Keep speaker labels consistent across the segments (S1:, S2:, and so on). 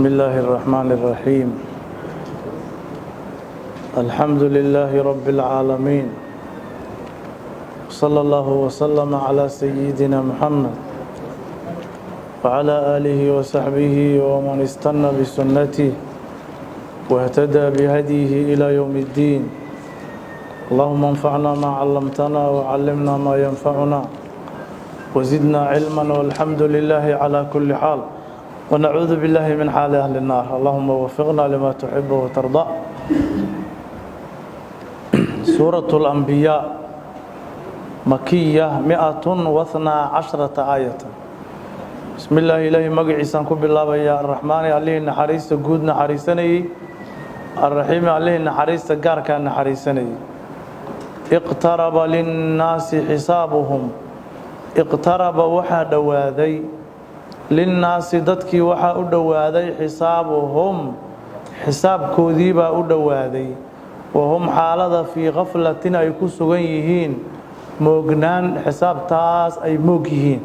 S1: بسم الله الرحمن الرحيم. الحمد لله رب العالمين، صلى الله وسلم على سيدنا محمد وعلى آله وصحبه ومن استنى بسنته واهتدى بهديه إلى يوم الدين. اللهم انفعنا ما علمتنا وعلمنا ما ينفعنا وزدنا علما، والحمد لله على كل حال، ونعوذ بالله من حال أهل النار. اللهم وفقنا لما تحب وترضى. سورة الأنبياء مكية، 112 آية. بسم الله، Ilaahay magaciisaan ku bilaabaya، الرحمن Allihii naxariista guud naxariisanayey، الرحيم Allihii naxariista gaarkaa naxariisanayey. اقترب للناس حسابهم. اقترب waxaa dhowaaday، للناس dadkii waxaa u dhowaaday، حسابهم xisaabkoodiibaa u dhowaaday، وهم xaalada في غفلة ay ku sugan yihiin moognaan, xisaabtaas ay moog yihiin،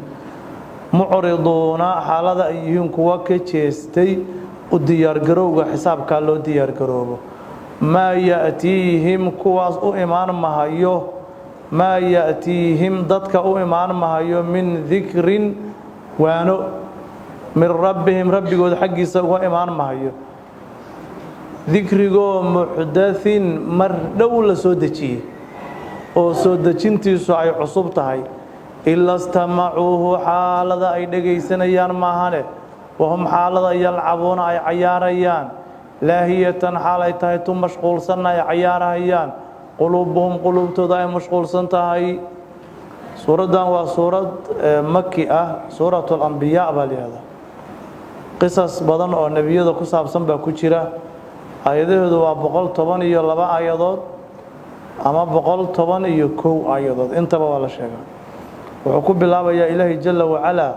S1: معرضون xaalada ay yihiin kuwa ka jeestay u diyaargarowga xisaabkaa loo diyaargaroobo. ما يأتيهم kuwaas u imaan mahayo، ما يأتيهم dadka u imaan mahayo، من ذكر waano، من ربهم rabbigood xaggiisa uga imaan mahayo, dikrigoo محدث mar dhow la soo dejiyey oo soo dejintiisu ay cusub tahay، إلا استمعوه xaalada ay dhegaysanayaan maahane، وهم xaalada يلعبون ay cayaarayaan، لاهية xaal ay tahay tu mashquulsanna ay cayaarahayaan، قلوبهم quluubtooda ay mashquulsan tahay. Suuraddan waa suurad maki ah. Suurat alambiyaa baa la yihahdaa. Qisas badan oo nebiyada ku saabsan baa ku jira. Aayadahoodu waa 112 aayadood ama 111 aayadood, intaba waa la sheegaa. Wuxuu ku bilaabayaa Ilaahay jala wacalaa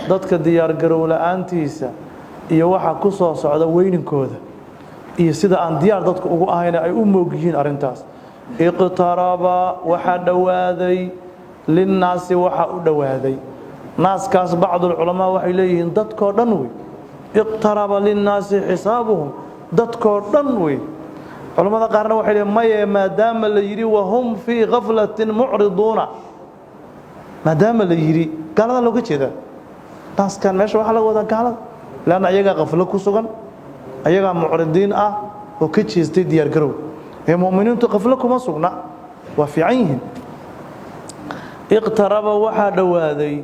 S1: dadka diyaargarow la-aantiisa iyo waxa ku soo socda weyninkooda iyo sida aan diyaar dadku ugu ahayna ay u moog yihiin arrintaas. اقترب waxaa dhowaaday، للناس waxaa u dhowaaday. Naaskaas bacdulculamaa waxay leeyihiin dadkoo dhan wey. اقترب للناس حسابهم dadkoo dhan wey. Culammada qaarna waxay leeyihin maye, maadaama la yidhi وهم في غفلة معرضون, maadaama la yidhi gaalada looga jeedaa. Naaskan meesha waxaa laga wadaa gaalada, leanna ayagaa qaflo ku sugan, ayagaa mucridiin ah oo ka jeestay diyaargarow. Ee mu'miniintu qaflo kuma sugna, waa fiican yihiin. اقترب waxaa dhowaaday،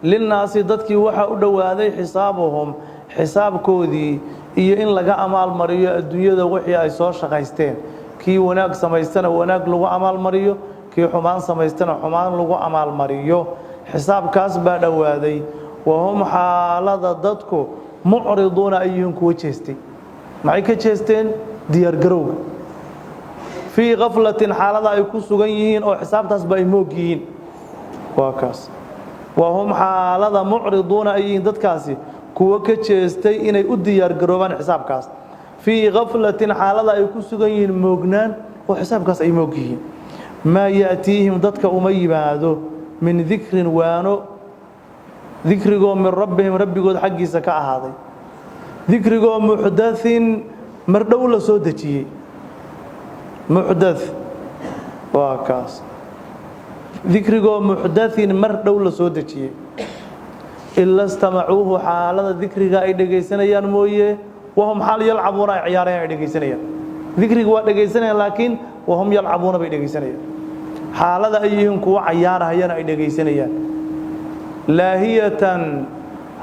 S1: للناس dadkii waxaa u dhowaaday، حسابهم xisaabkoodii iyo in laga amaalmariyo adduunyada wixii ay soo shaqaysteen. Kii wanaag samaystana wanaag lagu amaalmariyo, kii xumaan samaystana xumaan lagu amaalmariyo. Xisaabkaas baa dhowaaday. وهم xaalada dadku معرضون ay yihiin kuwa jeestay. Maxay ka jeesteen? Diyaargarowga. في غفلة xaalada ay ku sugan yihiin oo xisaabtaasba ay moog yihiin, waa kaas. وهم xaalada معرضون ay yihiin dadkaasi kuwo ka jeestay inay u diyaargaroobaan xisaabkaas، في غفلة xaalada ay ku sugan yihiin moognaan oo xisaabkaas ay moog yihiin. ما يأتيهم dadka uma yimaado، من ذكر waano, dikrigoo، من ربهم rabbigood xaggiisa ka ahaaday, dikrigoo، محدث mar dhow la soo dejiyey. محدث waa kaas. Dikrigoo محدث mar dhow la soo dejiyey، إلا استمعوه xaalada dikriga ay dhegaysanayaan mooye، وهم xaal يلعبون ay ciyaarayaan ay dhegaysanayaan. Dikriga waa dhegaysanayaan, laakiin وهم يلعبون bay dhegaysanayaan, xaalada ay yihiin kuwo cayaarahayana ay dhegaysanayaan. لاهية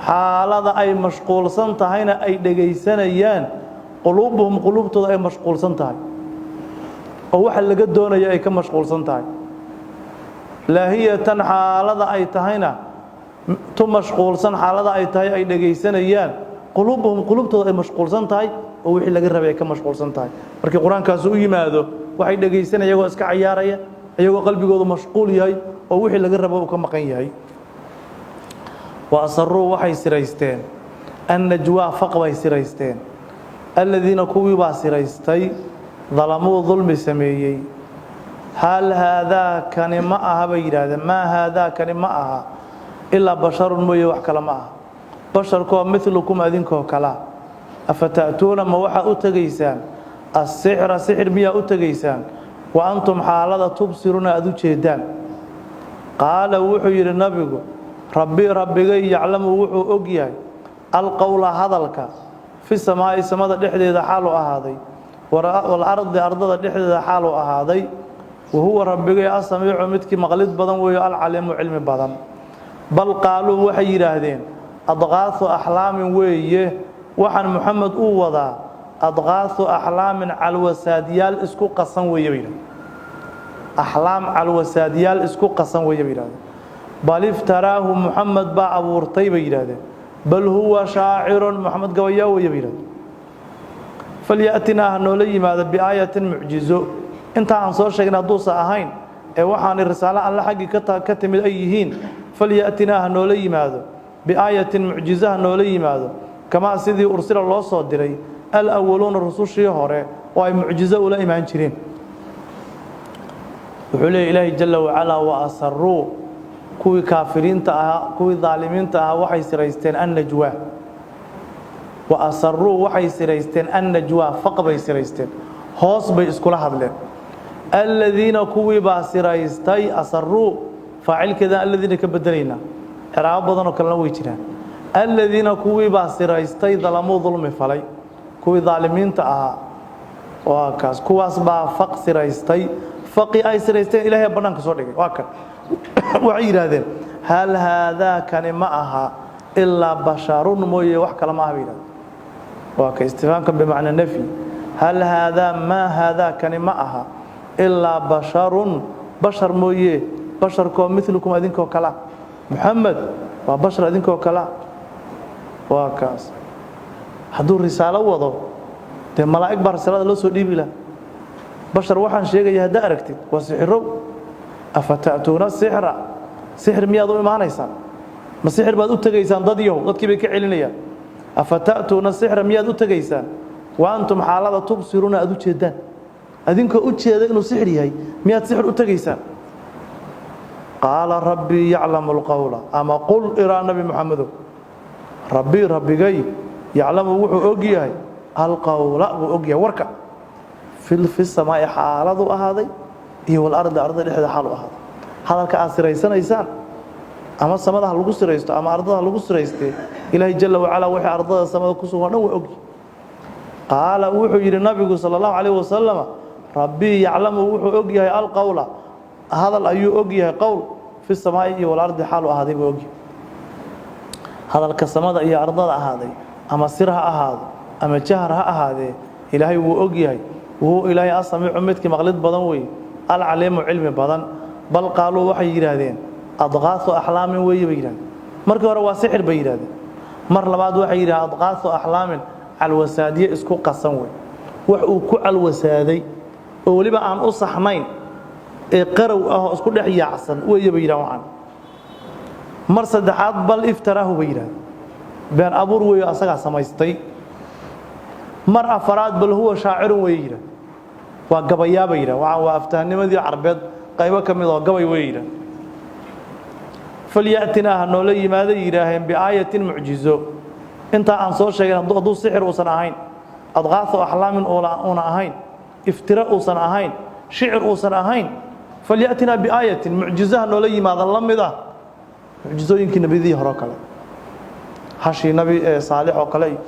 S1: xaalada ay mashquulsan tahayna ay dhegaysanayaan، قلوبهم quluubtooda ay mashquulsan tahay oo waxa laga doonaya ay ka mashquulsan tahay. لاهية xaalada ay tahayna, tu mashquulsan xaalada ay tahay ay dhegaysanayaan، قلوبهم quluubtooda ay mashquulsan tahay oo wixii laga rabay ay ka mashquulsan tahay. Markii qur-aankaasi u yimaado, waxay dhegaysanaya iyagoo iska cayaaraya, iyagoo qalbigoodu mashquul yahay oo wixii laga rabo uu ka maqan yahay. وأسروا waxay siraysteen، النجوى faq bay siraysteen، الذين kuwii baa siraystay، ظلموا dulmi sameeyey. هل هذا kani ma aha bay yidhaahdeen. ما هذا kani ma aha، إلا بشر mooye wax kale ma aha, basharkoo مثلكم adinkoo kalaa. Afata'tuuna, ma waxaa u tegaysaan asixra, sixir miyaa u tegaysaan, wa antum xaalada tubsiruuna aada u jeedaan? Qaala wuxuu yidhi nabigu: Rabbi, rabbigay, yaclamu wuxuu og yahay alqowla, hadalka, fi samaa'i, samada dhexdeeda xaalu ahaaday, walardi, ardada dhexdeeda xaalu ahaaday. Wahuwa rabbigay asamiicu, midkii maqlid badan weeyo, alcaliimu, cilmi badan. Bal qaaluu, waxay yidhaahdeen, adqaasu axlaamin weeye waxaan Muxamed uu wadaa, adqaasu axlaamin, calwasaadyaal isku qasan weeye bay yidhahdeen. Axlaam calwasaadyaal isku qasan weeye bay yidhahdeen. Bal iftaraahu, Muxamed baa abuurtay bay yidhahdeen. Bal huwa shaacirun, Moxamed gabayaa weeye bay yidhahdeen. Falyatinaa, ha noola yimaado, biaayatin, mucjizo. Intaa aan soo sheegnay hadduusan ahayn ee waxaanay risaalo alle xaggii ka timid ay yihiin, falyatinaa, ha noola yimaado, biaayatin, mucjizo ha noola yimaado, kamaa sidii ursila loo soo diray alawaluuna, rusushii hore oo ay mucjizo ula imaan jireen. Wuxuu leeya Ilaahay jalla wacalaa: wa asaruu, kuwii kaafiriinta ahaa, kuwii daalimiinta ahaa, waxay siraysteen annajwaa. Wa asaruu, waxay siraysteen annajwaa, faq bay siraysteen, hoos bay iskula hadleen. Aladiina, kuwii baa siraystay. Asaruu faacilkeedaan aladiina ka bedelaynaa, ciraabo badanoo kalena way jiraan. Aladiina, kuwii baa siraystay, dalamuu, dulmi falay, kuwii daalimiinta ahaa waa kaas. Kuwaas baa faq siraystay. Faqii ay siraysteen Ilahay bannaanka soo dhigay. Waa kan waxay yidhaahdeen: hal haadaa, kani ma aha, ilaa basharun mooye wax kale ma aha, bay yidhahdeen. Waa ka istifhaamka bimacnaa nafyi. Hal haadaa, maa haadaa, kani ma aha, ilaa basharun, bashar mooye, basharkoo milukum, adinkoo kalea. Muxamed waa bashar adinkoo kalea. Waa kaas. Hadduu risaalo wado, dee malaa'ig baa risaalada loo soo dhiibi laha. Bashar waxaan sheegaya haddaa aragtid, waa sixirow. Afata'tuuna sixra, sixir miyaad u imaanaysaan? Ma sixir baad u tegaysaan, dad yahow? Dadkii bay ka celinayaan. Afata'tuuna sixra, miyaad u tegaysaan, wa antum xaalada tubsiruuna aada u jeedaan? Adinkoo u jeeda inuu sixir yahay, miyaad sixir u tegaysaan? Qaala rabbii yaclamu alqowla, ama qul, iraa Nabi Moxamedow, rabbii, rabbigay, yaclamu wuxuu og yahay, alqowla buu og yahay, warka, fi samaa'i xaaladu ahaaday iyo walardi, ardada dhexdeeda xaalu ahaaday. Hadalka aad siraysanaysaan, ama samada ha lagu siraysto ama ardada ha lagu siraystee, Ilaahay jalla wacalaa wixii ardada samada ku sugan o dhan waa ogyahay. Qaala wuxuu yidhi nabigu sala allahu calayh wasalama: rabbii yaclamu wuxuu og yahay alqowla, hadal ayuu og yahay, qowl fi samaa'i iyo walardi xaalu ahaaday buu ogyahay. Hadalka samada iyo ardada ahaaday, ama sir ha ahaado ama jahar ha ahaadee, Ilaahay wuu og yahay. Wuhuu Ilaahay asamiicu, midkii maqlid badan wey, alcaliimu, cilmi badan. Bal qaaluu, waxay yidhaahdeen, adqaasu axlaamin weeye bay yidhahdeen. Markii hore waa sixir bay yidhahdeen. Mar labaad waxay yidhahdeen adqaasu axlaamin, calwasaadye isku qasan wey, wax uu ku calwasaaday oo weliba aan u saxnayn ee qarow ah oo isku dhex yaacsan weeye bay yidhahan waxaan. Mar saddexaad bal iftaraahu bay yidhahdeen, been abuur weeyo, asagaa samaystay. Mar afaraad bal huwa shaacirun weeye yidhahd, waa gabayaa bay yidhah. Waxaan waa aftahanimadii carbeed qaybo ka mid oo gabay wey yidhah. Falyatinaa, ha noola yimaaday yidhaaheen, biaayatin, mucjizo. Intaa aan soo sheegay hadduu sixir uusan ahayn, adqaasu axlaamin uuna ahayn, iftira uusan ahayn, shicir uusan ahayn, falyatinaa biaayatin, mucjizo ha noola yimaada la mid ah mucjizooyinkii nebiyadii hore oo kale, hashii Nabi Saalix oo kale iyo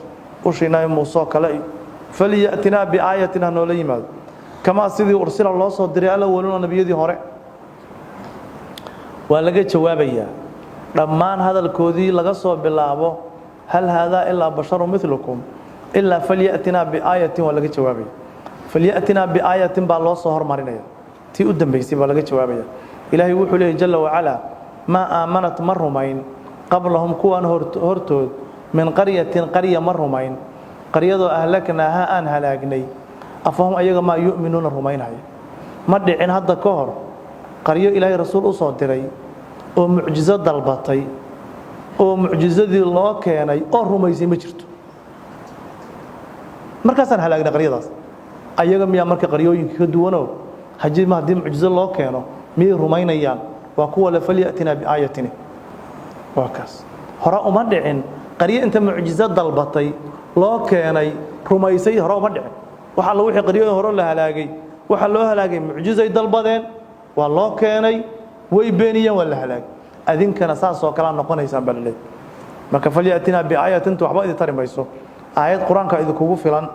S1: ushii Nabi Muuse oo kale iyo. Falyatinaa biaayatin, ha noola yimaado, kamaa sidii ursila loo soo diray alawaluna, nebiyadii hore. Waa laga jawaabayaa dhammaan hadalkoodii, laga soo bilaabo hal haadaa ilaa basharu milukum ilaa falyatinaa biaayatin. Waa laga jawaabaya. Falyatinaa biaayatin baa loo soo hormarinaya, tii u dambaysay baa laga jawaabaya. Ilaahay wuxuu leeyay jalla wacalaa: maa aamanat, ma rumayn, qablahum, kuwan hortood, min qaryatin, qarya ma rumayn, qaryadoo ahlaknaaha, aan halaagnay. Afahum, ayaga maa yu'minuuna, rumaynaya? Ma dhicin hadda ka hor qaryo Ilaahay rasuul u soo diray oo mucjizo dalbatay oo mucjizadii loo keenay oo rumaysay, ma jirto. Markaasaan halaagnay qaryadaas. Ayaga miyaa marka qaryooyinka ka duwanoo haji ma haddii mucjizo loo keeno miyay rumaynayaan? Waa kuwa le falyatinaa biaayatini. Waa kaas, hore uma dhicin Qaryo inta mucjizo dalbatay loo keenay rumaysay hore uma dhicin. Wax alla wixii qaryada hore la halaagay, waxaa loo halaagay mucjizay dalbadeen, waa loo keenay, way beeniyeen, waa la halaagay. Adinkana saasoo kalea noqonaysaan baa laleeyahy. Marka falyatinaa biaayatin, intu waxba idin tari mayso, aayad Qur-aanka idinkugu filan.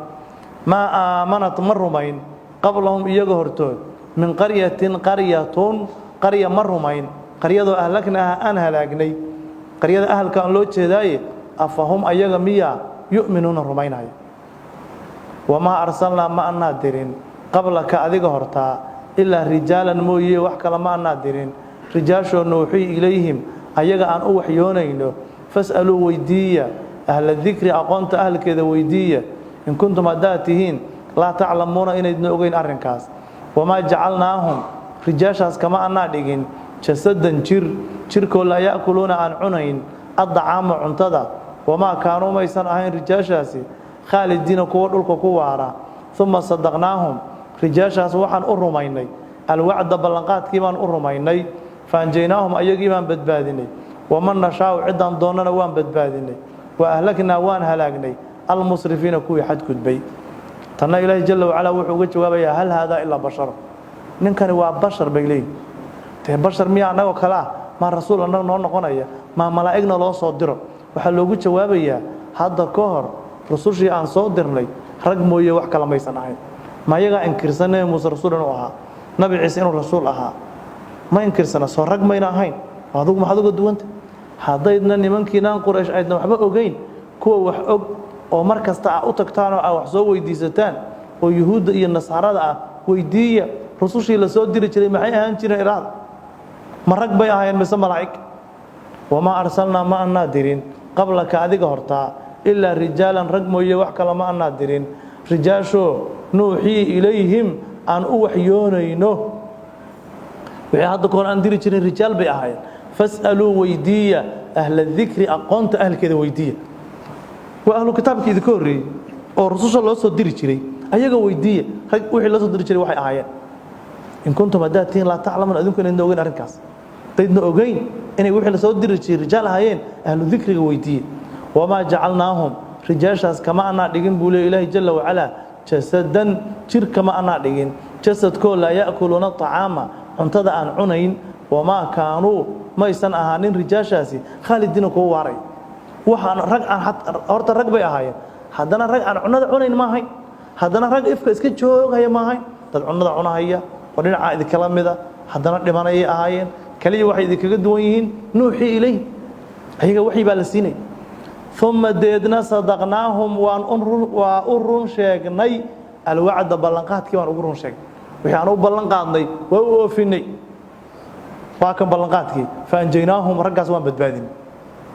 S1: Maa aamanat ma rumayn qablahum iyaga hortood min qaryatin qaryatun qarya ma rumayn, qaryadoo ahlaknaaha aan halaagnay, qaryada ahalka aan loo jeedaaye. Afahum ayaga miyaa yu'minuuna rumaynaya? Wamaa arsalnaa ma anaa dirin qablaka adiga hortaa ilaa rijaalan mooye, wax kale ma anaa dirin, rijaashoo nuuxii ilayhim ayaga aan u waxyoonayno. Fas'aluu weydiiya ahla dikri, aqoonta ahalkeeda weydiiya, in kuntum haddaad tihiin laa taclamuuna inaydna ogeyn arrinkaas. Wamaa jacalnaahum rijaashaas kama anaa dhigin jasadan jir, jirkoo laa ya'kuluuna aan cunayn addacaama cuntada. Wamaa kaanuu maysan ahayn rijaashaasi khaalidiina kuwa dhulka ku waara. Uma sadaqnaahum rijaashaas waxaan u rumaynay alwacda, ballanqaadkii baan u rumaynay. Faanjaynaahum ayagii baan badbaadinay, waman nashaau ciddaan doonnana waan badbaadinay, wa ahlaknaa waan halaagnay almusrifiina kuwii xadgudbay. Tanna Ilaahay jalla wacalaa wuxuu uga jawaabayaa hal haadaa ilaa bashar, ninkani waa bashar bay leeyihin. Dee bashar miyaa annagoo kale ah? Maa rasuul annaga noo noqonaya? Maa malaa'igna loo soo diro? Waxaa loogu jawaabayaa hadda ka hor rusushii aan soo dirnay rag mooye wax kala maysan ahayn. Ma iyagaa inkirsan Nebi Muuse rasuul inuu ahaa, Nabi Ciise inuu rasuul ahaa? Ma inkirsana? Soo rag mayna ahayn? Adigu maxaad uga duwanta? Haddaydna nimankiinaan Quraysh aydna waxba ogeyn, kuwa wax og oo mar kasta ah u tagtaan oo aa wax soo weydiisataan oo Yuhuudda iyo Nasaarada ah weydiiya, rusushii la soo diri jiray maxay ahaan jireen? Iraada ma rag bay ahaayeen mise malaa'ig? Wamaa arsalnaa ma anaa dirin qablaka adiga hortaa ilaa rijaalan rag mooye, wax kale ma anaa dirin, rijaashoo nuuxii ilayhim aan u waxyoonayno. Wixii hadda ka hor aan diri jirin rijaal bay ahaayeen. Fas'aluu weydiiya ahla dikri, aqoonta ahlkeeda weydiiya, waa ahlu kitaabkii idinka horreeyey oo rususha loo soo diri jiray, ayaga weydiiya rag wixii loo soo diri jiray waxay ahaayeen. In kuntum haddaad tihiin laa taclamuun adinku inaydna ogeyn arrinkaas, daydna ogeyn inay wixii lasoo diri jiray rijaal ahaayeen, ahlu dikriga weydiiye. Wamaa jacalnaahum rijaashaas kama anaa dhigin buu leey Ilaahi jalla wacalaa jasadan jir, kama anaa dhigin jasadkoo laa ya'kuluuna acaama cuntada aan cunayn. Wamaa kaanuu maysan ahaanin rijaashaasi khaalidiina kuwa waaray. Waxaan rag aan horta rag bay ahaayeen, haddana rag aan cunada cunayn ma ahayn, haddana rag ifka iska jooghaya ma ahayn. Dad cunada cunahaya oo dhinacaa idinkala mida haddana dhimanayay ahaayeen. Kaliya waxay idinkaga duwan yihiin nuuxii ilayh, ayaga waxyi baa la siinay. Uma deedna sadaqnaahum waan waa u run sheegnay alwacda, ballanqaadkii baan ugu run sheegnay. Wixii aan u ballan qaadnay waa u oofinay, waa kan ballanqaadkii. Faanjaynaahum raggaas waan badbaadinay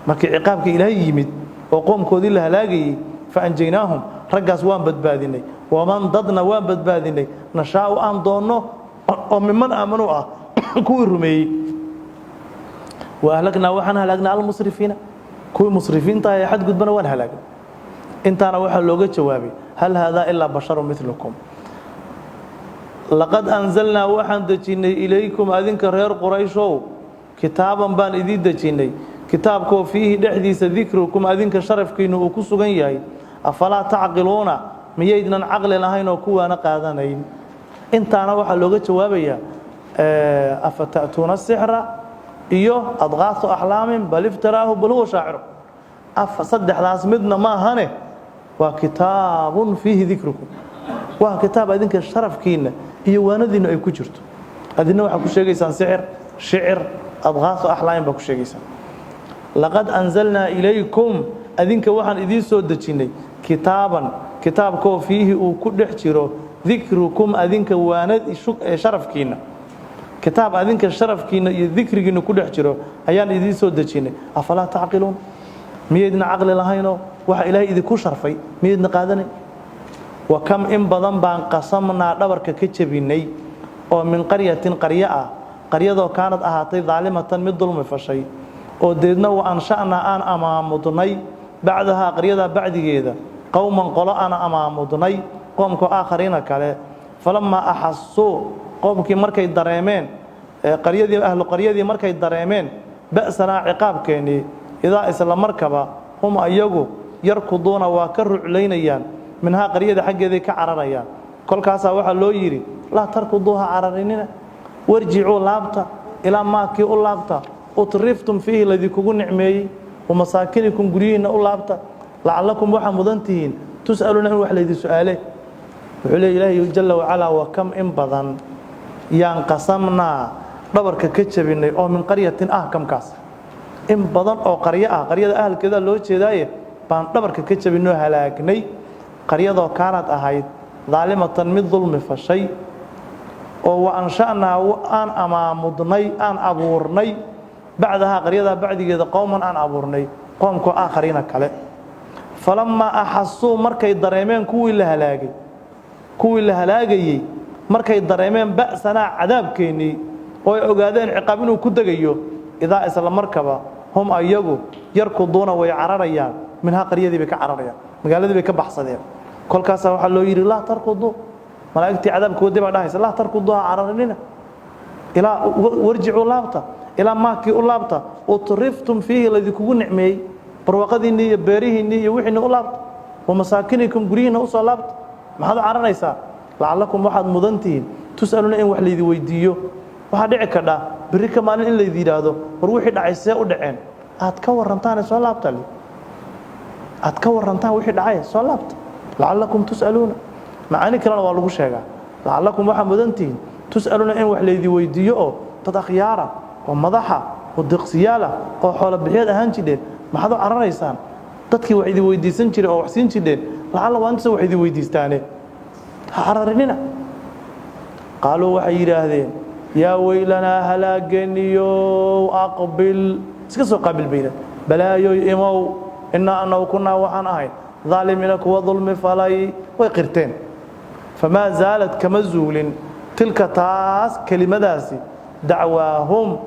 S1: markii ciqaabkii Ilaahay yimid oo qoomkoodii la halaagayey. Faanjaynaahum raggaas waan badbaadinay, waman dadna waan badbaadinay nashaau aan doonno oo miman aamanuu ah kuwii rumeeyey. Wa ahlagnaa waxaan halaagnaa almusrifiina, kuwii musrifiinta ee xadgudbana waan halaagnay. Intaana waxaa looga jawaabay hal haadaa ilaa basharu milukum. Laqad anzalnaa waxaan dejinnay ilaykum adinka reer Qurayshow kitaaban baan idiin dejinnay, kitaabkoo fiihi dhexdiisa dikrukum adinka sharafkiinnu uu ku sugan yahay. Afalaa tacqiluuna miyaydnan caqli lahayn oo kuwaana qaadanayn? Intaana waxaa looga jawaabayaa afa ta'tuuna sixra iyo adqaasu axlaamin bal iftaraahu bal huwa shaaciru. Saddexdaas midna ma ahane, waa kitaabun fiihi dikrukum, waa kitaab adinka sharafkiinna iyo waanadiinnu ay ku jirto. Adina waxaa ku sheegaysaan sixir, shicir, adqaasu axlaamin baa ku sheegaysaan. Laqad anzalnaa ilaykum adinka waxaan idiin soo dejinnay kitaaban, kitaabkoo fiihi uu ku dhex jiro dikrukum adinka waanad sharafkiinna, kitaab adinka sharafkiinna iyo dikrigiinna ku dhex jiro ayaan idiin soo dejinnay. Afalaa tacqiluun miyaydna caqli lahaynoo waxa Ilaahay idinku sharfay miyaydna qaadanayn? Wa kam in badan baan qasamnaa dhabarka ka jebinnay oo min qaryatin qaryo ah, qaryadoo kaanad ahaatay daalimatan mid dulmi fashay, oo deedna wa ansha'naa aan amaamudnay bacdahaa qaryadaa bacdigeeda qowman qolo aan amaamudnay, qoomkoo aakhariina kale. Falamaa axasuu qoomkii markay dareemeen qaryadii, ahlu qaryadii markay dareemeen ba'sanaa ciqaabkeennii, idaa isla markaba Hum ayagu yarkuduuna, waa ka ruclaynayaan, minhaa qaryada xaggeeday ka cararayaan. Kolkaasaa waxaa loo yidhi: laa tarkuduuha, cararinina, warjicuu, laabta, ilaa maakii u laabta, utriftum fiihi, laydinkugu nicmeeyey, wamasaakinikum, guryihiinna u laabta, lacallakum, waxaa mudan tihiin, tus'aluuna, in wax laydin su-aale. Wuxuu leey Ilaahay jalla wacalaa: wa kam, in badan yaan qasamnaa, dhabarka ka jabinay, oo min qaryatin ah. Kamkaas in badan oo qaryo ah, qaryada ahalkeeda loo jeedaaye, baan dhabarka ka jabinoo halaagnay, qaryadoo kaanad ahayd daalimatan, mid dulmi fashay, oo wa ansha'naa, aan amaamudnay, aan abuurnay, bacdahaa, qaryadaa bacdigeeda, qowman aan abuurnay, qoomkoo aakhariina kale. Falammaa axasuu, markay dareemeen kuwii la halaagay, kuwii la halaagayey markay dareemeen, ba'sanaa, cadaabkeennii, oo ay ogaadeen ciqaab inuu ku degayo, idaa, isla markaba, hum ayagu yarkuduuna, way cararayaan, minhaa, qaryadii bay ka cararayaan, magaaladii bay ka baxsadeen. Kolkaasaa waxaa loo yidhi: laa tarkuduu. Malaa'igtii cadaabka waday baa dhahaysa: laa tarkuduu, ha cararinina, ilaa warjicuu, laabta, ilaa maakii u laabta, utriftum fiihi, laydinkugu nicmeeyey, barwaaqadiinnii iyo beerihiinnii iyo wixiinni u laabta, wamasaakinikum, guryihiinna usoo laabta. Maxaad u cararaysaa? Lacallakum, waxaad mudan tihiin, tus'aluuna, in wax laydi weydiiyo. Waxaa dhici kadha berri ka maalin in laydi yidhaahdo: war, wixii dhacay see u dhaceen? Aad ka warantaane soo laabta, aad ka warantaan wixii dhacay, soo laabta. Lacallakum tus'aluuna, macaani kalena waa lagu sheegaa. Lacallakum, waxaa mudan tihiin, tus'aluuna, in wax laydi weydiiyo, oo dad akhyaara oo madaxa oo deeqsiyaala oo xoolo bixiyaad ahaan jidheen, maxaad u cararaysaan? Dadkii wax idin weydiisan jiray oo wax siin jidheen, lacalla waa intasa wax idin weydiistaane, ha cararinina. Qaaluu, waxay yidhaahdeen: yaa weylanaa, halaageeniyow, aqbil, iska soo qaabil bayna, balaayoy imow, innaa annagu kunaa, waxaan ahayn, daalimiina, kuwa dulmi falay. Way qirteen. Famaa zaalad, kama zuulin, tilka, taas, kelimadaasi, dacwaahum,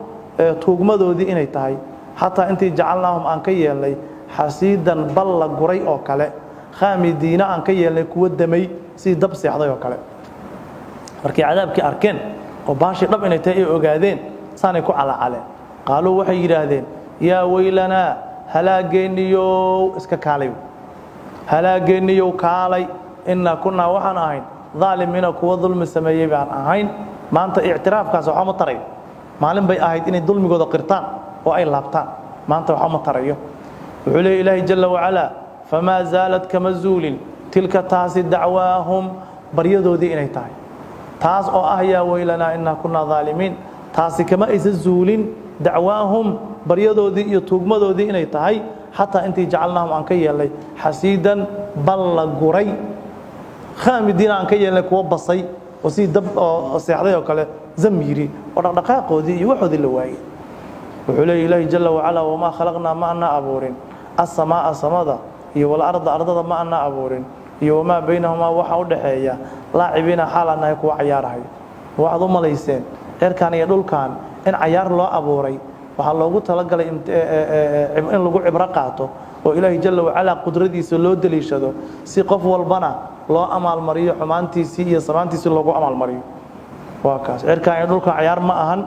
S1: tuugmadoodii inay tahay, xataa intii jacalnaahum, aan ka yeelnay, xasiidan, bal la guray oo kale, khaamidiina, aan ka yeelnay kuwa damay sidii dab seexday oo kale. Markay cadaabkii arkeen oo baashii dhab inay tahay ay ogaadeen, saanay ku calacaleen. Qaaluu, waxay yidhaahdeen: yaa weylanaa, halaageeniyow, iska kaalay, halaageeniyow kaalay, innaa kunnaa, waxaan ahayn, daalimiina, kuwa dulmi sameeyey baan ahayn. Maanta ictiraafkaas waxba ma tarayo. Maalin bay ahayd inay dulmigooda qirtaan oo ay laabtaan, maanta waxba ma tarayo. Wuxuu leeya Ilaahay jalla wacalaa: famaa zaalad, kama zuulin, tilka, taasi, dacwaahum, baryadoodii inay tahay, taas oo ah yaa weylanaa innaa kunnaa daalimiin. Taasi kama aysan zuulin, dacwaahum, baryadoodii iyo tuugmadoodii inay tahay, xataa intii jacalnaahum, aan ka yeelnay, xasiidan, bal la guray, khaamidiina, aan ka yeelnay kuwo basay oo sidii dab oo seexday oo kale zam yiri, oo dhaqdhaqaaqoodii iyo waxoodii la waayey. Wuxuu leeya Ilaahi jalla wacalaa: wamaa khalaqnaa, ma anaa abuurin, assamaa'a, samada, iyo walarda, ardada, ma anaa abuurin, iyo wamaa baynahumaa, waxa u dhaxeeya, laacibiina, xaalaan nahay kuwa cayaarahayo. Waxaad u malayseen cirkan iyo dhulkan in cayaar loo abuuray? Waxaa loogu talagalay in lagu cibro qaato oo Ilaahay jalla wacalaa qudradiisa loo deliishado, si qof walbana loo amaalmariyo xumaantiisii iyo samaantiisii loogu amaalmariyo. Waa kaas. Cirkan iyo dhulkan cayaar ma ahan.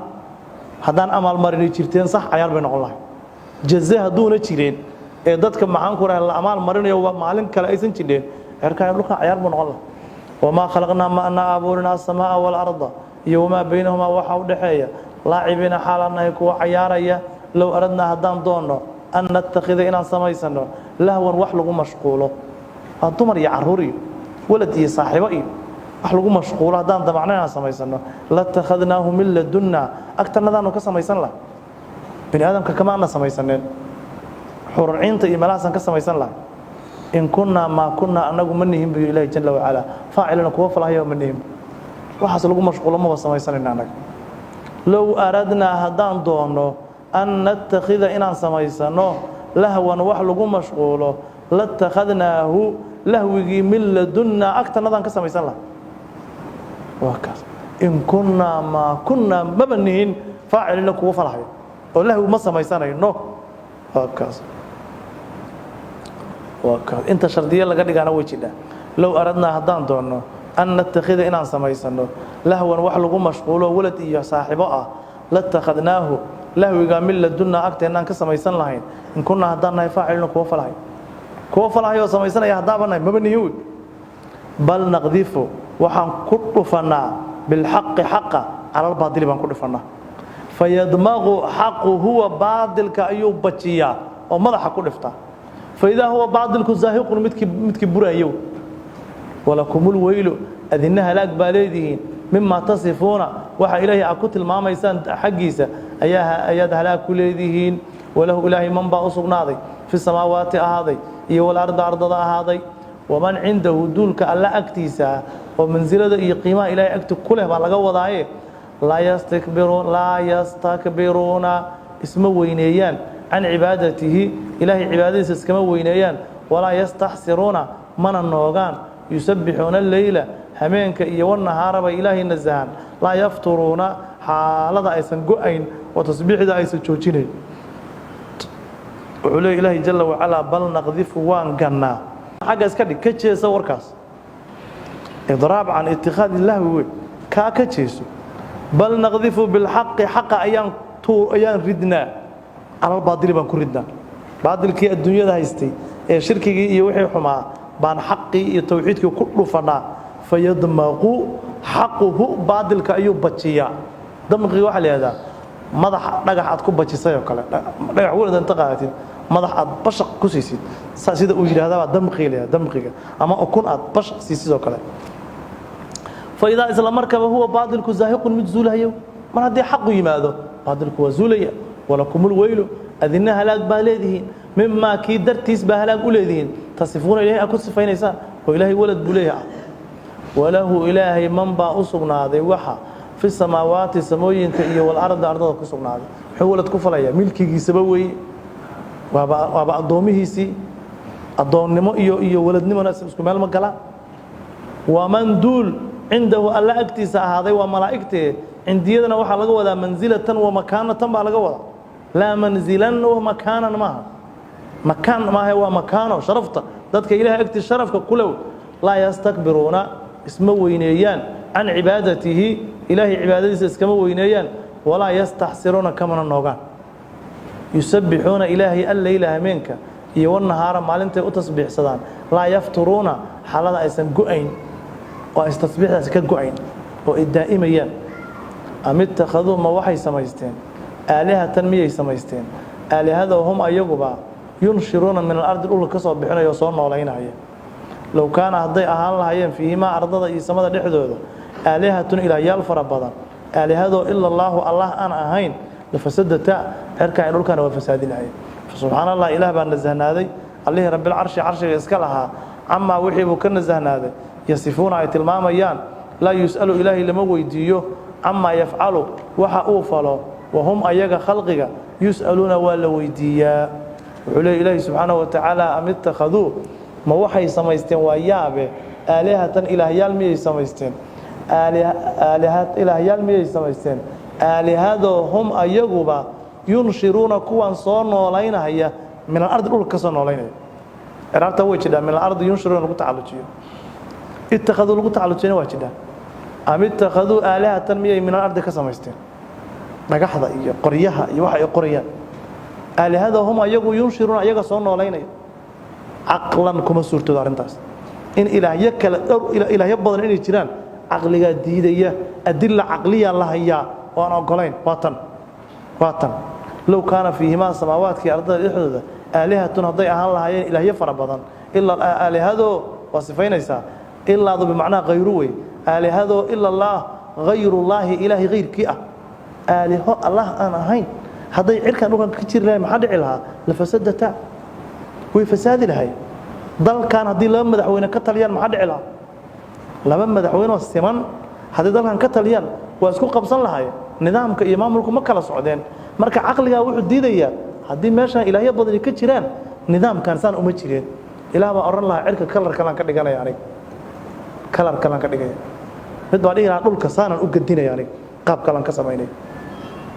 S1: Haddaan amaalmarini jirteen, sax, cayaar bay noqon lahay. Jaze hadduuna jireen ee dadka, maxaan ku rahay, la amaal marinayo maalin kale aysan jireen, cirkan iyo dhulkan cayaar buu noqon lahay. Wamaa khalaqnaa, ma anaa abuurin, asamaaa waalarda iyo wamaa baynahumaa, waxa u dhexeeya, laacibiina, xaalaan nahay kuwa cayaaraya. Low aradnaa, haddaan doonno, an nattakhida, inaan samaysano, lahwan, wax lagu mashquulo, waa dumar iyo caruur iyo walad iyo saaxiibo iyo wax lagu mashquulo, haddaan damacno inaan samaysano, latakhadnaahu min ladunna, agtanadaanu ka samaysan lahay. Bini aadamka kamaana samaysaneen, xurciinta iyo meelahaasaan ka samaysan lahay. In kunnaa, maa kunnaa, annagu ma nihin buyu Ilahi jalla wacalaa, faacilina, kuwa falahaya ma nihin. Waxaas lagu mashquulo maba samaysanayna annaga. Low aradnaa, haddaan doono, an nattakhida, inaan samaysano, lahwan, wax lagu mashquulo, latakhadnaahu, lahwigii, min ladunnaa, agtanadaan ka samaysan lahay. Waa kaas. In kunnaa, maa kunnaa, maba nihin, faacilina, kuwa falahaya, oo lahwi ma samaysanayno. Waa kaas, waa kaas. Inta shardiye laga dhigaana way jidhaa. Low aradnaa, haddaan doonno, an nattakhida, inaan samaysano, lahwan, wax lagu mashquulo, walad iyo saaxiibo ah, latakhadnaahu Lahwigaa min ladunnaa, agteennaan ka samaysan lahayn. In kunnaa, haddaan nahay, faacilina, kuwa falahay, kuwa falahay oo samaysanaya haddaaba nahay, maba nihin wey. Bal naqdifu, waxaan ku dhufannaa, bilxaqi, xaqa, cala albaadili baan ku dhufannaa. Fayadmaqu xaqu huwa, baadilka ayuu bajiyaa oo madaxa ku dhiftaa. Faidaa huwa, baadilku, zaahiqun, midkii burayo. Walakumul weylu, adina halaag baa leedihiin, mimaa tasifuuna, waxa Ilaahay aad ku tilmaamaysaan xaggiisa ayaa ayaad halaag ku leedihiin. Walahu, Ilaahay, man baa u sugnaaday fi samaawaati ahaaday iyo walarda, ardada ahaaday. Waman cindahu, duulka Alla agtiisa oo mansilada iyo qiimaha Ilaahay agti ku leh baa laga wadaaye. Laa yastakbiruuna, isma weyneeyaan, can cibaadatihi, Ilaahay cibaadadiisa iskama weyneeyaan. Walaa yastaxsiruuna, mana noogaan. Yusabbixuuna alleyla, hameenka iyo wanahaara bay Ilaahay nasahaan, laa yafturuuna, xaalada aysan go-ayn oo tasbiixda aysan joojinayn. Wuxuu leey Ilaahay jalla wacalaa: bal naqdifu, waan gannaa. Xagga iska dhig, ka jeesa warkaas. Idraab can itikhaadi lahwi wey, kaa ka jeeso. Bal naqdifu bilxaqi, xaqa ayaan tuur, ayaan ridnaa, calal baadili baan ku ridnaa. Baadilkii adduunyada haystay ee shirkigii iyo wixii xumaa baan xaqii iyo tawxiidkii ku dhufanaa. Fayadmaqu xaquhu, baadilka ayuu bajiyaa. Damqiga waxaa la yihahdaa madax dhagax aad ku bajisay oo kale. Dhagax weyn inta qaadatid, madax aad bashaq ku siisid, saa sida uu yidhahdaa baa damqiga la yihahdaa, damqiga, ama ukun aad bashaq siisid oo kale. Faidaa, isla markaba, huwa, baadilku, zaahiqun, mid zuulahayo. Mar haddii xaqu yimaado, baadilku waa zuulaya. Walakumul weylu, adina halaag baa leedihiin, mimaa kii dartiis baa halaag u leedihiin, tasifuuna, Ilahay aad ku sifaynaysaan oo Ilaahay walad buu leeyahay ah. Walahu, Ilaahay, man baa u sugnaaday waxa fi samaawaati, samooyinka, iyo walardi, ardada ku sugnaaday. Muxuu walad ku falayaa? Milkigiisaba weeye, waaba addoomihiisii. Addoonnimo iyo waladnimona isku meel ma galaan. Waman duul cindahu, Alla agtiisa ahaaday, waa malaa'igtee. Cindiyadana waxaa laga wadaa mansilatan wa makaanatan baa laga wadaa, laa manzilan wa makaanan maaha. Makaan maaha, waa makaano, sharafta dadka Ilahay agtii sharafka kulew. Laa yastakbiruuna, isma weyneeyaan, can cibaadatihi, Ilaahay cibaadadiisa iskama weyneeyaan. Walaa yastaxsiruuna, kamana noogaan. Yusabbixuuna Ilaahay alleyla, hameenka, iyo wanahaara, maalintay u tasbiixsadaan, laa yafturuuna, xaalada aysan go-ayn oo aysan tasbiixdaasi ka go-ayn oo ay daa'imayaan. Am ittakhaduu, ma waxay samaysteen, aalihatan miyay samaysteen, aalihada hum ayaguba yunshiruuna min alardi, dhulka ka soo bixinaya oo soo noolaynaya? Low kaana, hadday ahaan lahaayeen, fiihimaa, ardada iyo samada dhexdooda, aalihatun, ilaahyaal fara badan, aalihadoo ila allaahu, Allah aan ahayn, lafasadata, cirkan iyo dhulkana waa fasaadi lahayen. Subxaan Allah, Ilaah baa nasahnaaday, allihii rabbilcarshi, carshiga iska lahaa, camaa wixii buu ka nasahnaaday, yasifuuna, ay tilmaamayaan. Laa yus'alu, Ilaahay lama weydiiyo, camaa yafcalu, waxa uu falo, wahum, ayaga khalqiga, yus'aluuna, waa la weydiiyaa. Wuxuu leey Ilaahi subxaanahu watacaala: am ittakhaduu, ma waxay samaysteen, waa yaabe, aalihatan, ilaahyaal miyay samaysteen, ilaahyaal miyay samaysteen, aalihadoo hum ayaguba yunshiruuna, kuwan soo noolaynaya, min alardi, dhulka ka soo noolaynaya? Ciraabta way jidhaa min alardi yunshiruuna lagu tacallujiyo, ittakhaduu lagu tacallujiyana waa jidhaa. Am ittakhaduu aalihatan miyay min alardi ka samaysteen, dhagaxda iyo qoryaha iyo waxa ay qorayaan, aalihada hum ayagu yunshiruuna, ayaga soo noolaynaya? Caqlan kuma suurtoodo arrintaas, in ilaahyo kale, dhowr ilaahyo badan inay jiraan, caqligaa diidaya. Adila caqliya la hayaa oo aan ogolayn. Waa tan, waa tan. Low kaana fiihimaa, samaawaadkii ardada dhexdooda, aalihatun, hadday ahaan lahaayeen ilaahyo fara badan, ilaa aalihadoo, waa sifaynaysaa ilaadu, bimacnaa hayru wey, aalihadoo ila allaah, hayrullaahi, Ilaahay hayrkii ah, aaliho Allah aan ahayn hadday cirkan dhulkan ka jiri lahayn, maxaa dhici lahaa? Lafasadata, way fasaadi lahay. Dalkan haddii laba madaxweyne ka taliyaan, maxaa dhici lahaa? Laba madaxweynoo siman haddii dalkan ka taliyaan, waa isku qabsan lahaye, nidaamka iyo maamulku ma kala socdeen. Marka caqligaa wuxuu diidayaa haddii meeshan ilaahyo badani ka jiraan, nidaamkan saan uma jireen. Ilaah baa odhan lahaa: cirka kalar kalaan ka dhiganaya aniga, kalar kalaan ka dhigaya. Mid baa dhihi lahaa: dhulka saanaan u gadinaya aniga, qaab kalaan ka samaynaya.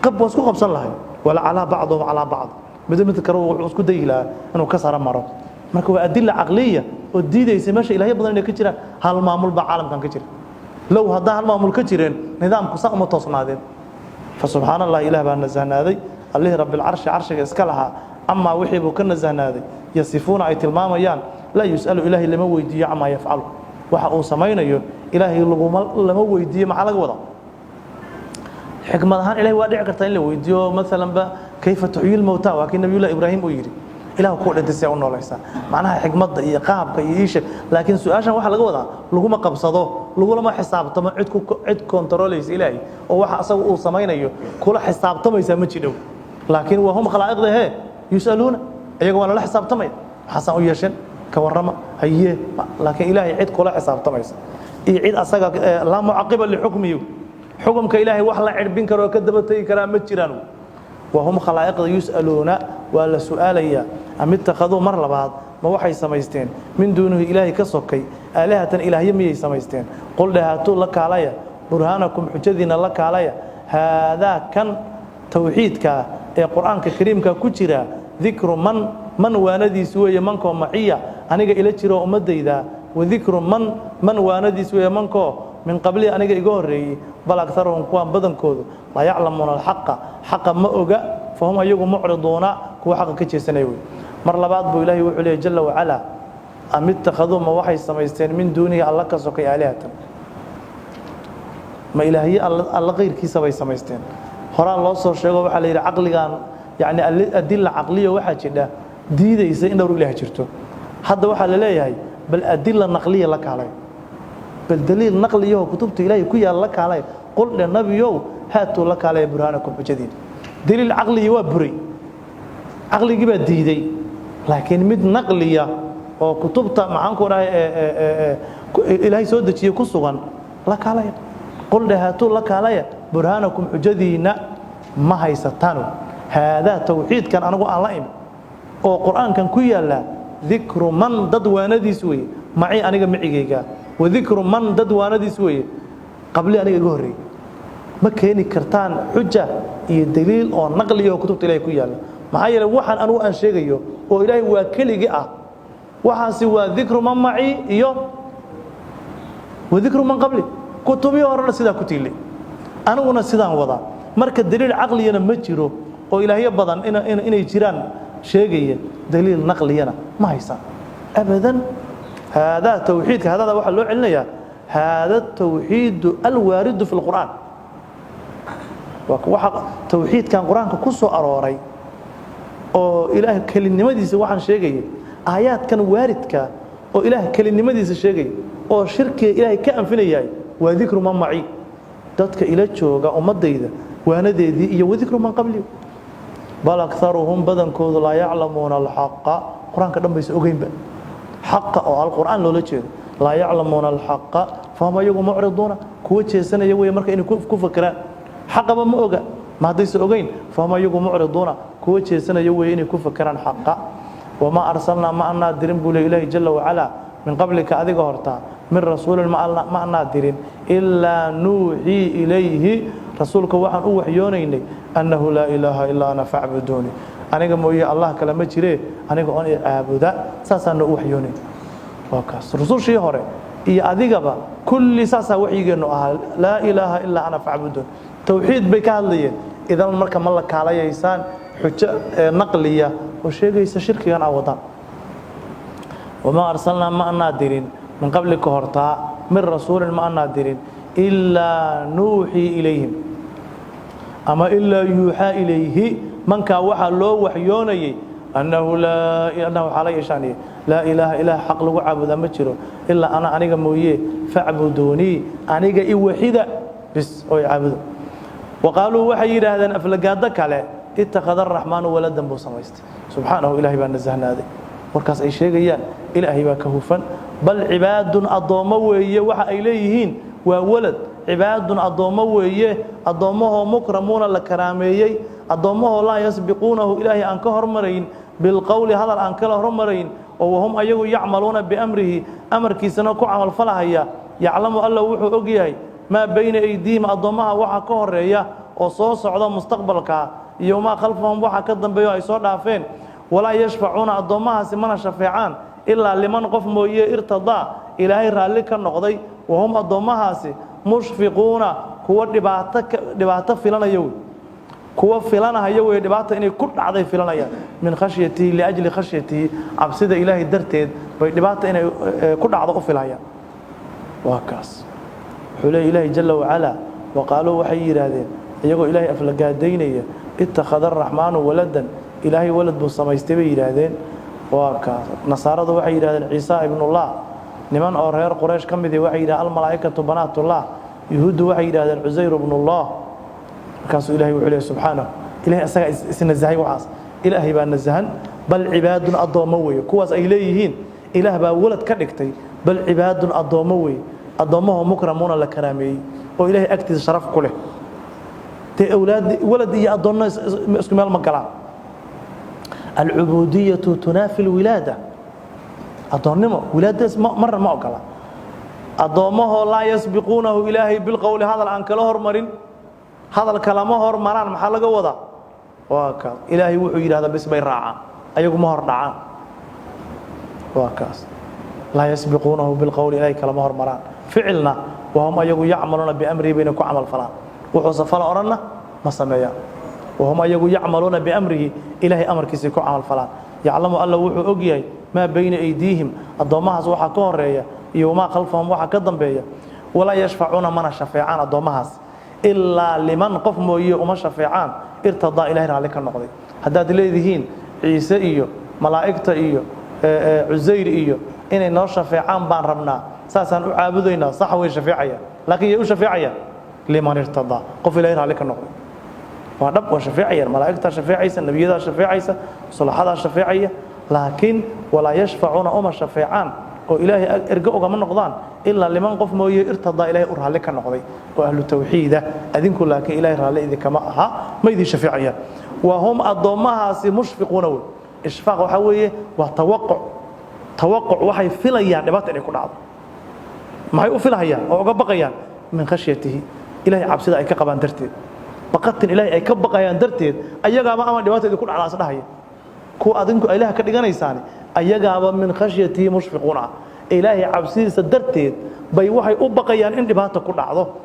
S1: Qab waa isku qabsan lahay, wala calaa bacduhum calaa bacd, mid mid kale wuxuu isku dayi lahaa inuu ka sara maro. Marka waa adila caqliya oo diidaysa meesha ilaahyo badan inay ka jiraan. Hal maamul baa caalamkan ka jira. Low haddaa hal maamul ka jireen, nidaamku saa uma toosnaadeen. Fa subxaan Allah, Ilaah baa nasahnaaday, Allihii rabbilcarshi carshiga iska lahaa, camaa wixii buu ka nasahnaaday, yasifuuna ay tilmaamayaan. Laa yus'alu, Ilaahay lama weydiiyo, camaa yafcalu, waxa uu samaynayo Ilaahay laguma lama weydiiyo. Maxaa laga wadaa? Xikmad ahaan Ilahay waa dhici kartaa in la weydiiyo, maalan ba kayfa tuxyi lmowta, waa kii Nabiyullah Ibraahim uu yidhi, Ilah kuwa dhintay see u noolaysaa, macnaha xikmadda iyo qaabka iyo iisha. Laakiin su-aashan waxaa laga wadaa laguma qabsado, lagulama xisaabtamo. Cid ku cid kontarooleysa Ilaahay oo waxa asaga uu samaynayo kula xisaabtamaysaa ma jidhow. Laakiin waa hum khalaa'iqda hee yus'aluuna, iyaga waa lala xisaabtamaya, maxaasaan u yeesheen, ka warrama, haye. Laakiin Ilaahay cid kula xisaabtamaysa iyo cid asaga laa mucaqiba lixukmihi, xukumka Ilaahay wax la cirbin karo oo ka daba tegi karaa ma jiraan. Wahum khalaa'iqda yus'aluuna, waa la su'aalayaa. Am ittakhaduu, mar labaad, ma waxay samaysteen min duunihi, Ilaahay ka sokay, aalihatan, ilaahyo miyay samaysteen? Qul dhahaatuu, la kaalaya, burhaanakum, xujadiina la kaalaya. Haadaa kan towxiidkaa ee Qur-aanka kariimka ku jira, dikru man, man waanadiis weeye, mankoo maciya, aniga ila jiro ummadayda, wadikru man, man waanadiis weeye, mankoo min qabli, aniga iga horreeyey. Bal akaruhum, kuwaan badankoodu, laa yaclamuuna alxaqa, xaqa ma oga, fahum ayagu mucriduuna, kuwa xaqa ka jeesanaya wey. Mar labaad buu Ilaahay wuxuu leeyay jalla wacalaa, am ittakhaduu, ma waxay samaysteen, min duunihi, Alla ka sokay, aalihatan, ma ilaahye Alla kayrkiisa bay samaysteen? Horaa loo soo sheego, waxaa la yidhi caqligan, yacni adila caqliya waxaa jidha diidaysa in dhowr ilaah jirto. Hadda waxaa la leeyahay bal adila naqliya la kaalay, bal daliil naqliyaho kutubta Ilaahay ku yaal la kaalay. Qul dhe, Nabiyow, haatuu, la kaalaya, burhaanakum, xujadiin. Daliil caqligii waa buray, caqligii baa diiday, laakiin mid naqliya oo kutubta, maxaan ku dhahay, Ilaahay soo dejiyey ku sugan la kaalaya. Qul dhe, haatuu, la kaalaya, burhaanakum, xujadiina. Ma haysataano. Haadaa tawxiidkan anigu aan la imi oo Qur-aankan ku yaalla, dikru man, dad waanadiis weeye, maci, aniga micigayga, wadikru man, dad waanadiis weeye, qabli, aniga iga horreeyey. Ma keeni kartaan xuja iyo daliil oo naqliya oo kutubta Ilahay ku yaalla. Maxaa yeeley waxaan anugu aan sheegayo oo Ilaahay waa keligii ah, waxaasi waa dikru man maci iyo wadikru man qabli. Kutubihii horena sidaa ku tiilay, aniguna sidaan wadaa. Marka daliil caqliyana ma jiro oo ilaahyo badan inay jiraan sheegaya, daliil naqliyana ma haysaan abadan. Haadaa tawxiidka, haadada waxaa loo celinayaa haada tawxiidu alwaaridu fi lqur'aan, waxa tawxiidkan Qur-aanka ku soo arooray oo Ilaah kelinimadiisa waxaan sheegaya, aayaadkan waaridka oo Ilaah kelinimadiisa sheegaya oo shirkiga Ilaahay ka anfinayahay, waa dikru man maci, dadka ila jooga, ummadayda waanadeedii, iyo wadikru man qabli. Bal akaruhum, badankoodu, laa yaclamuuna alxaqa, Qur-aanka dhan baysa ogeynba, xaqa oo alqur'aan loola jeedo. Laa yaclamuuna alxaqa, fahum ayagu mucriduuna, kuwa jeesanaya wey. Marka inay ku fakeraan xaqaba ma oga, ma haddaysa ogeyn, fahum ayagu mucriduuna, kuwa jeesanaya wey inay ku fakeraan xaqa. Wamaa arsalnaa, ma anaa dirin, buu le Ilaahi jala wacalaa, min qablika, adiga hortaa, min rasuulin ma anaa dirin, ilaa nuuxii ilayhi, rasuulka waxaan u waxyoonaynay, annahu laa ilaaha ilaa ana facbuduuni, aniga mooye Allah kale ma jiree, aniga oon i caabuda. Saasaana u waxyoonayn. Waa kaas rusushii hore iyo adigaba kulli saasaa waxyigeennu ahaa, laa ilaaha ilaa ana facbuduun, towxiid bay ka hadlayeen. Idan marka ma la kaalayaysaan xujo naqliya oo sheegaysa shirkigan aa wadaan? Wamaa arsalnaa, ma anaa dirin, min qablika, hortaa, min rasuulin ma anaa dirin, ilaa nuuxii ilayhim ama ilaa yuuxaa ilayhi, mankaa waxaa loo waxyoonayay, annahu laa, annahu xaala yeeshaaniye, laa ilaaha, ilaah xaq lagu caabudaa ma jiro, ilaa ana, aniga mooye, facbuduunii, aniga i waxida bis oo i caabudo. Waqaaluu, waxay yidhaahdeen aflagaado kale, ittakhada araxmaanu waladan buu samaystay. Subxaanahu, Ilahay baa nasahnaaday warkaas ay sheegayaan, Ilaahay baa ka hufan. Bal cibaadun, addoommo weeye, waxa ay leeyihiin waa walad. Cibaadun, addoommo weeye, addoommahoo mukramuuna, la karaameeyey, addoommahoo laa yasbiquunahu, Ilaahay aan ka hormarayn, bilqowli, hadal aan kala hormarayn, oo wahum ayagu yacmaluuna biamrihi, amarkiisana ku camalfalahaya. Yaclamu, Alla wuxuu og yahay, maa bayna aydiihim, addoommaha waxa ka horeeya oo soo socda mustaqbalka, iyo maa khalfahum, waxa ka dambeeyo ay soo dhaafeen. Walaa yashfacuuna, addoommahaasi mana shafeecaan, ilaa liman, qof mooye, irtadaa, Ilaahay raalli ka noqday. Wahum, addoommahaasi, mushfiquuna, kuwa dhibaato dhibaato filanaya wey. Kuwa filanahaya wey, dhibaata inay ku dhacday filanayaan. Min khashyatihi, liajli khashyatihi, cabsida Ilaahay darteed bay dhibaata inay ku dhacdo u filhayaan. Waa kaas. Wuxuu leeya Ilaahay jala wacalaa: waqaaluu, waxay yidhaahdeen iyagoo Ilaahay aflagaadaynaya: ittakhada araxmaanu waladan, Ilaahay walad buu samaystay, bay yidhaahdeen. Waa kaas. Nasaaradu waxay yidhahdeen Ciisa ibnullah. Niman oo reer Quraysh ka midii waxay yidhahdeen almalaa'ikatu banaatullah. Yuhuuddu waxay yidhahdeen Cusayr ibnullah. Markaasuu Ilahay wuxuu leeyahy subxaanahu, Ilahay asagaa isnasahay waxaas, Ilaahay baa nasahan. Bal cibaadun, addoommo weeye kuwaas ay leeyihiin Ilaah baa walad ka dhigtay. Bal cibaadun, addoommo weeye, addoommahoo mukramuuna, la karaameeyey oo Ilahay agtiisa sharaf ku leh. Dee awlaad, walad iyo addoonno isku meel ma galaan. Alcubuudiyatu tunaafi alwilaada. Addoonnimo wilaadadaas marna ma ogola. Addoommahoo laa yasbiquunahu, Ilaahay, bilqowli, hadal aan kala hormarin, hadalka lama hormaraan. Maxaa laga wadaa? Waa kaas. Ilaahay wuxuu yidhahdaa bis bay raacaan, ayagu ma hor dhacaan. Waa kaas. Laa yasbiquunahu bilqowli, Ilaahay kalama hormaraan ficilna. Wahum, ayagu, yacmaluuna biamrihi, bayna ku camal falaan. Wuxuuse fala odhanna ma sameeyaan. Wahum, ayagu, yacmaluuna biamrihi, Ilaahay amarkiisay ku camal falaan. Yaclamu, Alla wuxuu og yahay, maa bayna aydiihim, addoommahaas waxaa ka horeeya, iyo wamaa khalfahum, waxaa ka dambeeya. Walaa yashfacuuna, mana shafeecaan addoommahaas, ilaa liman, qof mooye uma shafeecaan, irtadaa, Ilahay raalli ka noqday. Haddaad leedihiin Ciise iyo malaa'igta iyo Cusayr iyo inay noo shafeecaan baan rabnaa, saasaan u caabudaynaa, sax, way shafeecayaan, laakiin yay u shafeecayaan? Liman irtadaa, qof Ilahay raalli ka noqday. Waa dhab, waa shafeecayaan. Malaa'igtaa shafeecaysa, nebiyadaa shafeecaysa, sulaxadaa shafeecaya, laakiin walaa yashfacuuna, uma shafeecaan oo Ilaahay ergo ugama noqdaan, ilaa liman, qof mooye, irtadaa, Ilahay u raalli ka noqday oo ahlu tawxiida. Adinku laakiin Ilahay raalli idinkama aha, ma idin shafeecayaan. Wa hum, addoommahaasi, mushfiquuna wey. Ishfaaq waxaa weeye waa tawaquc. Tawaquc, waxay filayaan dhibaata inay ku dhacdo. Maxay u filahayaan oo uga baqayaan? Min khashyatihi, Ilahay cabsida ay ka qabaan darteed, baqatin Ilahay ay ka baqayaan darteed. Ayagaaba ama dhibaata idinku dhacdaas dhahaya. Kuwa adinku Ilaah ka dhiganaysaani ayagaaba min khashyatihi mushfiquuna ah. Ilaahay cabsidiisa darteed bay waxay u baqayaan in dhibaata ku dhacdo.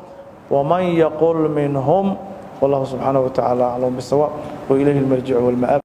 S1: Waman yaqul minhum. Wallahu subxaanahu wa tacaala aclam bisawaab, wa ilayhi almarjicu walma'aab.